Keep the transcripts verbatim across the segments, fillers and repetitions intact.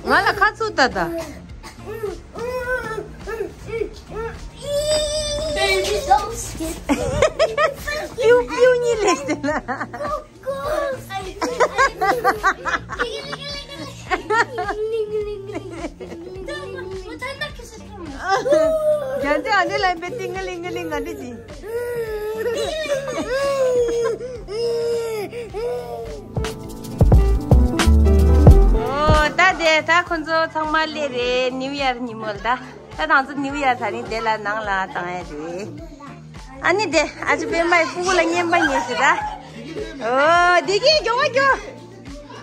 ང་ལ་ཁ་ཚུགས་ད་ད། Baby, don't skip. ཀིའུ་ཀིའུ་གཉིས་ལས་ཟེར་ན། རྒྱ་ཚེ་ཨ་ནེ་ལ་ཡིན་པའི་ཏིང་ངེ་ལིང་ངེ་ལིང་ང་འདྲ་ཅིག་ཨོ་ད་དེ་ད་ཁོ་ཚོ་ཚང་མ་སླེབས་རེད། ནིའུ་ཡར་ཉིན་མོ་ལ་ད། ད་ང་ཚོ་ནིའུ་ཡར་ད་རིང་དེ་ལ་ནང་ལ་བཏང་ཡ་རེད། ཨ་ནི་དེ་ཨ་ཅེ་པད་མའི་ཕྲུ་གུ་ལ་རྔན་པ་ཉོས་ཤིག་ད། ཨོ་འདི་གི་མགྱོགས་པོ་མགྱོགས།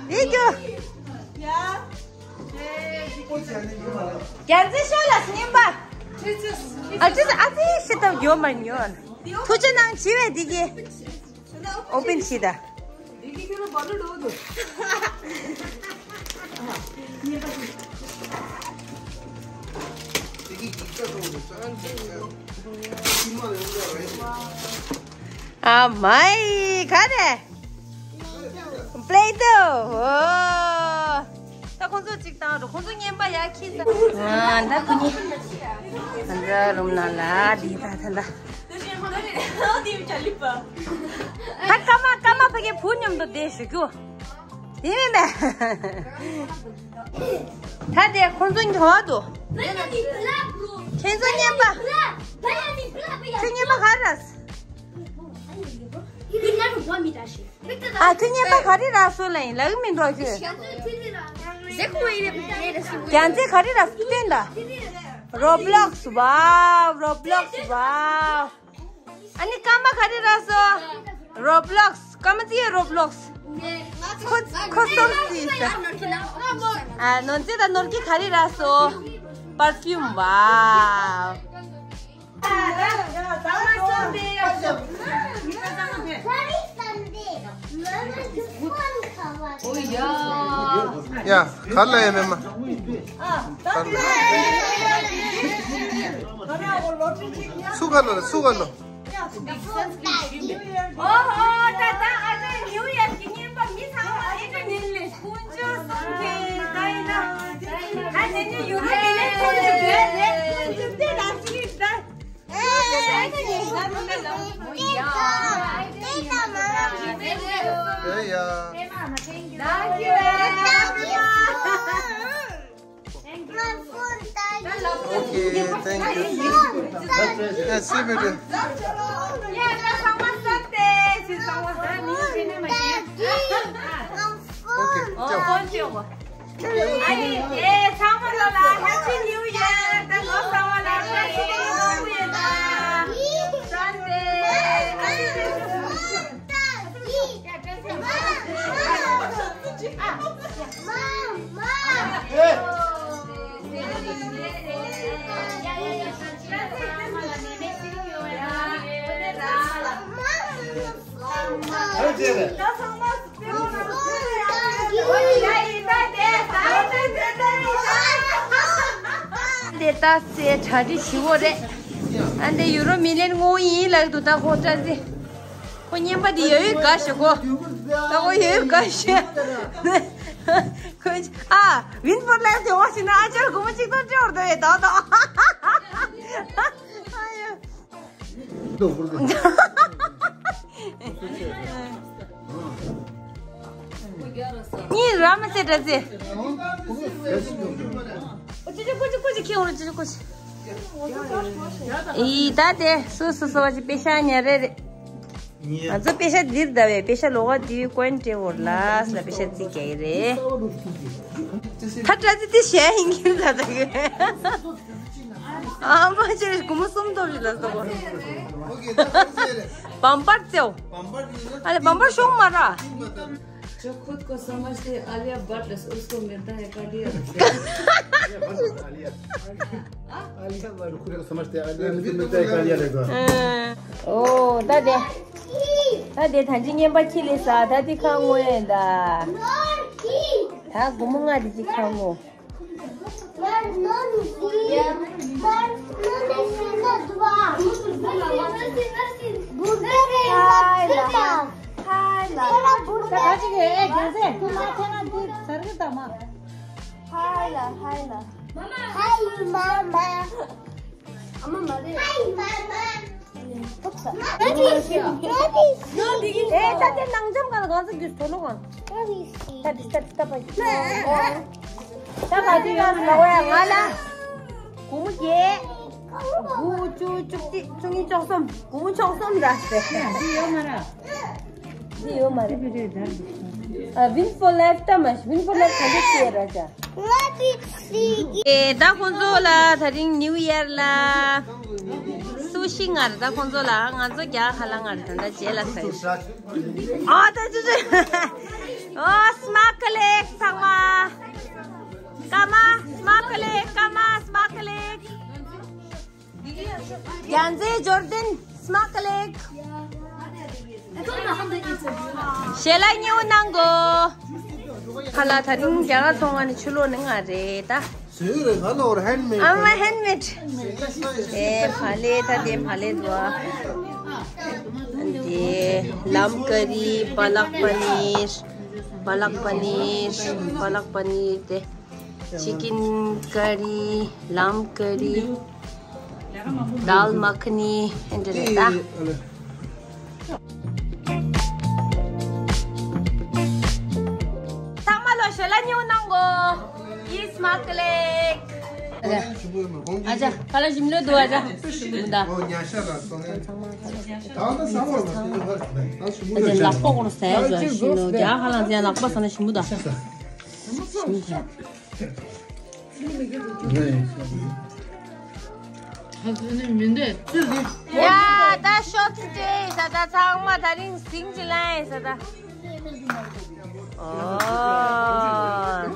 འདི་མགྱོགས། རྒྱ་མཚོ་ཤོག་ལ་རྔན་པ། ཨ་ཅེ་ཨ་ཙི་ཤི་ཐབས་མགྱོགས་མ་ཉོ། ཐུགས་རྗེ་གནང་བྱིས་པས་འདི་གི། ཨོ་པན་བྱེད་ད། ཨ་མའི་ག་རེ། པླེ་ཏོ། ཨོ། ད་ཁོང་ཚོ་གཅིག་བཏང་རོགས། ཁོང་ཚོ་རྔན་པ་ཡར་འཁྱེར་ས། ཨ་ད་ཁོ་གཉིས། ང་ཚོ་རུམ་ནང་ལ་འདི་ད་ད་ད། ད་ཀ་མ་ཀ་མ་ཕ་གི་བུ་མཉམ་དུ་བསྡད་ཞུ་རྒྱུ། ཡིན་མིན་པས། ད་དེ་ཁོང་ཚོ་འགྲོ་བ་འདུག་ཁྱེད་ཚོ་རྔན་པ། ཁྱེད་རྔན་པ་ག་རེ་རག་ཨ་ཁྱོད་རྔན་པ་ག་རེ་རག་སོང་ལབ་ཡིན་ལབ་གི་མི་འདུག་ཁྱོད། རྒྱ་མཚོས་ག་རེ་རག་སྟོན་ད། རོ་བྷི་ལོག་སི། ཝའོ་རོ་བྷི་ལོག་སི་ཝའོ། ཨ་ནི་ཀརྨ་ག་རེ་རག་སོང་། རོ་བྷི་ལོག་སི། ཀརྨ་ཅི་ཡོད་རོ་བྷི་ལོག་སི། ཁོ་ཁོ་སྟོབས་སི་ཡོད་ས། ཨ་ནོར་རྫས་དང་ནོར་གྱི་ག་རེ་རག་སོང་། པར་ཕིའུམ། ཝའོ། ཡ། ག་ལ་ཡ་མེ་མ། སུ་ག་ལ་སུ་ག་ལ། ཨོ་ཧོ། ད་ད་ཨ་ཅེ་ནིའུ་ཡོག་གི་རྔན་པ་མི་ཚང་མ་ཨེ་ཀ་ཉིན་ལས་ཀུན་སྤྱོད་གསུམ་གྱི་ད་ཡིན་ན། ཨ་ཅེ་ནི་ཡུ་རོབ་ཀྱི་ལས་ཁུངས་ཀྱི་བོད་ལས་ཁུངས་ཀྱི་ལས་ལས་ཀུན་སྤྱོད་དེ་ལ་ཅི་ད། Thank you, everyone. Okay, thank you. Yeah, see you later. Okay, ciao. Happy New Year. དེ་ལྟ་སའི་གྲ་སྒྲིག་ཞིག་འོ་རེད། ཨ་འདི་ཡུ་རོ་མི་ལན་ངོ་ཡིན་ལགས་འདུག་ད་ཁོ་བཀྲ་ཤིས། ཁོ་རྔན་པ་འདི་ཡོད་ཡོད་དགའ་ཞེ་ཁོ། ད་ཁོ་ཡོད་ཡོད་དགའ་ཞེ། ཁོ་ཨ་ཝིན་ཕོར་ལེབ་དེ་འོ་ཞིག་ན་ཨ་ཅར་སྒོར་མོ་གཅིག་སྟོང་སྤྲད་འོར་དོ་ཡོད་ད་ད། ཨ་ཡོ། གཉིས་ར་མ་ཟེར་འདྲ་ཟེར། ཨོ་ཅི་ཅི་ཀུ་ཅི་ཀུ་ཅི་ཁྱེད་འོང་ཅི་ཅི་ཀུ་ཅི། ཨི་ད་དེ་སོ་སོ་སོ་བ་ཅི་པེ་ཤ་ཉ་རེ་རེ། ང་ཚོ་པེ་ཤ་འདིར་ཟླ་བའི་པེ་ཤ་ལོ་ག་དེ་བའི་ཀོན་ཏྲེ་འོར་ལ་སི་ལ་པེ་ཤ་རྩིས་རྒྱག་གི་རེད། ད་འདྲ་ཟེར་དེ་ཞེ་ཡིན་གྱི་ད་ད་གི། ཨ་མ་ཅེ་སྒོར་མོ་སུམ་སྟོང་ཞིག་ལ་སོ། བམ་པར་རྩེའོ། ཨ་ལེ་བམ་པར་ཤོང་མ་ར། जो खुद को समझते आलिया भट्ट है, उसको मिलता है कालिया। आलिया भट्ट। खुद को समझते आलिया, उसको मिलता है कालिया। ཨོ་ད་དེ། ད་དེ་ད་ཅི་རྔན་པ་ཁྱི་ལས་ས་ད་དེ་ཁ་ངོ་ཡིན་ད། ད་སྒོར་མོ་ལྔ་དེ་ཅི་ཁ་ངོ། Hi, la, hi, la. Hi, mama. Mama, mama. Hi, mama. ད་དེ་ནང་འཇམ་གང་ལ་གང་ཚ་རྒྱུས་ཐོ་ནོ་གང་། ད་དེ་ད་དེ་ད་པ། ད་ག་དེ་གང་ལ་བ་ཡ་ང་ལ། གུ་མུ་གེ། གུ་བཅུ་བཅུ་གཅིག་བཅུ་གཉིས་བཅུ་གསུམ། གུ་མུ་བཅུ་གསུམ་ར་སེ། འདི་ཡོད་མ་ར། འདི་ཡོད་མ་རེད། ཨ། Win for life ད་མ་Win for life ག་འདྲ་བྱེད་ར་ཅག་ཨེ། ད་ཁོང་ཚོ་ལ་ད་རིང་New Year ལ་སུ་ཤི་ང་རེད། ད་ཁོང་ཚོ་ལ་ང་ཚོ་རྒྱ་ཧ་ལ་ང་རེད། ད་ལྟ་རྗེས་ལ་ཟ་ཡི། ཨོ་ད་ཅི་ཅི། ཨོ་སྨག་ལེགས་ཚང་མ། ཀ་མ་སྨག་ལེགས། ཀ་མ་སྨག་ལེགས། རྒྱལ་མཚན་འབྱོར་ལྡན་སྨག་ལེགས། ཞལ་ལག་ཉེ་བོ་གནང་གོ། ཁ་ལག་ད་རིང་རྒྱ་གར་ཚོང་ཁང་ནས་ཕྱི་ལོགས་ནས་ང་རེད་ད། ཟེར་རེད་ང་ལོར་ཧེན་མེད། ཨ་མ་ཧེན་མེད། ཨེ་ཕ་ལེ་ད་དེ་ཕ་ལེ་འདུག་ཨ། དེ་ལམ་ཀ་རི། པ་ལག་པ་ནིར། པ་ལག་པ་ནིར། པ་ལག་པ་ནིར་དེ། Chicken curry, lamb curry, dal makhani འདི་རེད་ད། ཚང་མ་ལོ་ཞལ་ལག་ཉེ་བོ་གནང་གོ། ཨི་སྨག་ལེགས། ཨ་ཅག་ཁ་ལག་ཞིམ་ལོས་འདུག་ཨ་ཅག་ཞིམ་པོ་འདུག་ད། ཨ་ཅག་ལག་པ་ཁོ་རང་ཟ་ཡག་ཟ་ཞིམ་ལོ། རྒྱ་ཧ་ལམ་ཟ་ལག་པ་ཟ་ན་ཞིམ་པོ་ད། ཞིམ་པོ་ད། ཨ་ཙི་ནི་མི་འདོད། ཡ་ད་ཤོག་ཙི་ཅེ་ས་ད་ཚང་མ་ད་རིང་སིང་ཅི་ལ་ཡིན་ས་ད། ཨོ།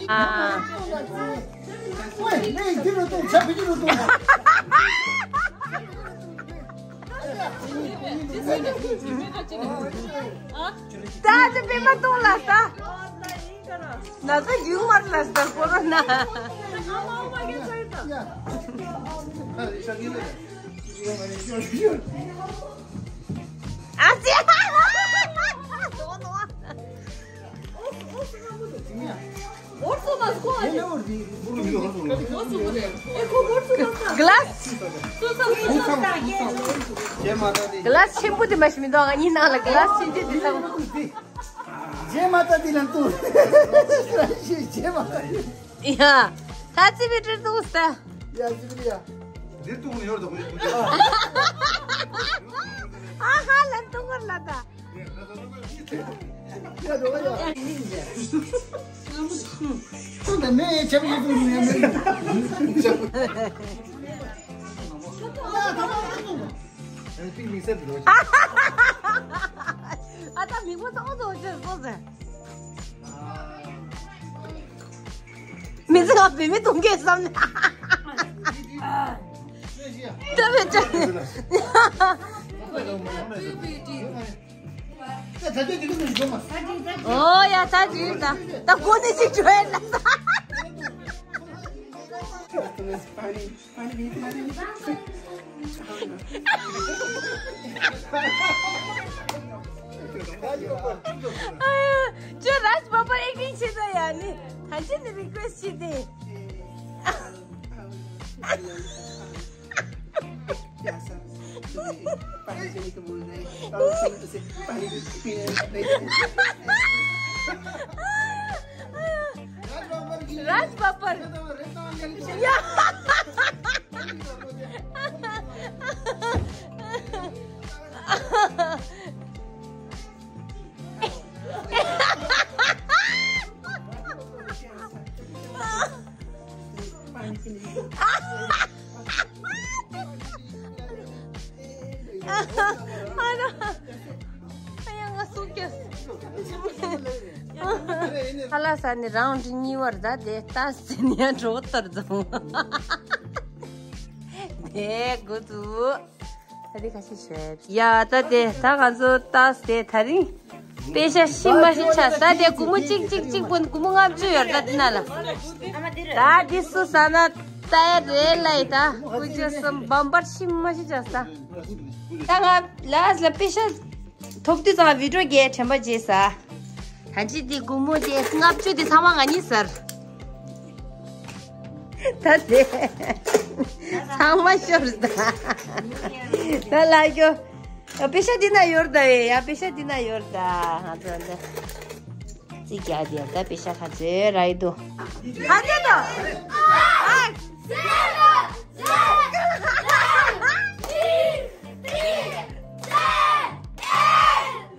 ཨ། ད་ཅི་པེ་མ་གཏོང་ལ་ད། ན་ཚ་ཡུང་མར་ལ་ཟླ་ཀོ་རོ་ན། ཨ་ཙི། ག་ལ་སི། ག་ལ་སི་ཆེན་པོ་དེ་མ་ཞིག་མི་འདུག་ང་གཉིས་ནང་ལ་ག་ལ་སི་ཆེན་པོ་དེ་ཚང་མ། རྗེས་མ་ད་དེ་ལ་འདུག་རྗེས་མ་ད་དེ། ཡ། ད་ཙི་བི་ཏྲི་འདུག་ས། ཡ་ཙི་བི་ཡ། འདིར་འདུག་ནི་ཡོད་དོ། ཨ་ཧ་ལ་འདུག་གར་ལ་ད། ཡ་འགྲོ་བ་ཡ། ཁོང་ད་མེད་ཆབ་ཡོད་དུ་ཡ་མེད། ཨ་ད་མ་འདུག་ཨ་ད་མི་གོ་ཚོགས་ཚོགས་ཅེས་སོ་ཟེར། མི་ཚེ་ང་བེ་མི་གཏོང་གེ་བསམ་ནས། ད་བེ་ཅག་ཨོ་ཡ་ད་ཅི་ད་ད་གོ་ནི་ཅིག་བྲོས་ལ། ཁྱོད་རཱཇ་བྷ་བར་ཨེག་ཊིང་བྱེད་ད་ཡ་ནི། ད་ཅི་ནི་རི་ཀུ་ཨེ་སི་བྱེད་དེ། प्यासा तुम्हें पानी पीने को बोल रहे हैं और तुम उसे पानी पीने नहीं। राज बाबर। या। ཨ་ལ་ས་ནི་རའུན་ཌི་གཉིས་པར་ད་དེ་ལྟ་ཟིན་ཡ་འགྲོ་ལྟར་བཟང་། དེ་དགོས་འདུག་ད་དེ་ཁ་ཤས་ཤོད། ཡ་ད་དེ་ད་ང་ཚོ་ལྟ་དེ་ད་རིང་དཔེ་ཤ་ཤི་མ་ཤི་ཆ། ད་དེ་སྒོར་མོ་གཅིག་གཅིག་གཅིག་པོ་སྒོར་མོ་ལྔ་བཅུ་ཡོད་ད་དེ་ན་ལ། ད་དེ་སུ་ཟ་ན་ད་རེད་ལ་ཡི་ད་ཀུ་ཅོ་སམ་བམ་པར་ཤི་མ་ཤི་ཆ་ས། ད་ང་ལ་ལ་དཔེ་ཤ་ཐོབ་དུས་ཙང་བི་ཌིའོ་རྒྱས་དྲན་པ་རྗེས་ས། ད་ཅི་དེ་སྒོར་མོ་དེ་ལྔ་བཅུ་དེ་ཚང་མ་ང་གཉིས་ཟེར། ད་དེ་ཚང་མ་ཤོར་ད། ད་ལ་ཤོ། པེ་ཤ་འདི་ན་ཡོར་ད་ཨེ། ཡ་པེ་ཤ་འདི་ན་ཡོར་ད། ང་ཚོ་འདི་ཅི་རྒྱ་དེ་ད་པེ་ཤ་ཁ་ཚོད་ར་ཡི་དུ། ཁ་ཚོད་དོ།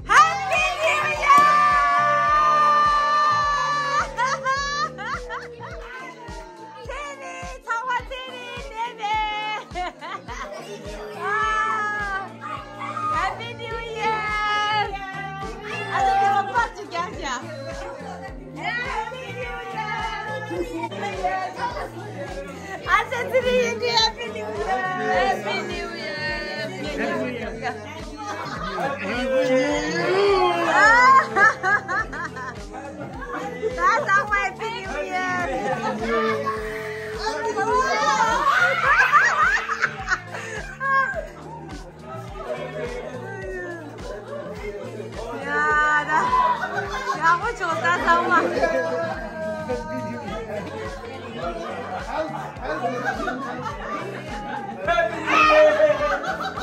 Happy New Year! ཚེ་རིང་ཚང་མ་ཚེ་རིང་ལྡན་པའི། Happy New Year! ཨ་ལོ་ལོ་པ་ཅི་རྒྱག་ཅག་ཨ་ཙི་ཙི་རི་ཡིན་གྱི། Happy New Year! Happy New Year! ད་ཚང་མ་Happy New Year! ཡ་ད། ཡག་པོ་བྱུང་ད་ཚང་མ།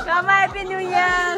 ཚང་མ་Happy New Year!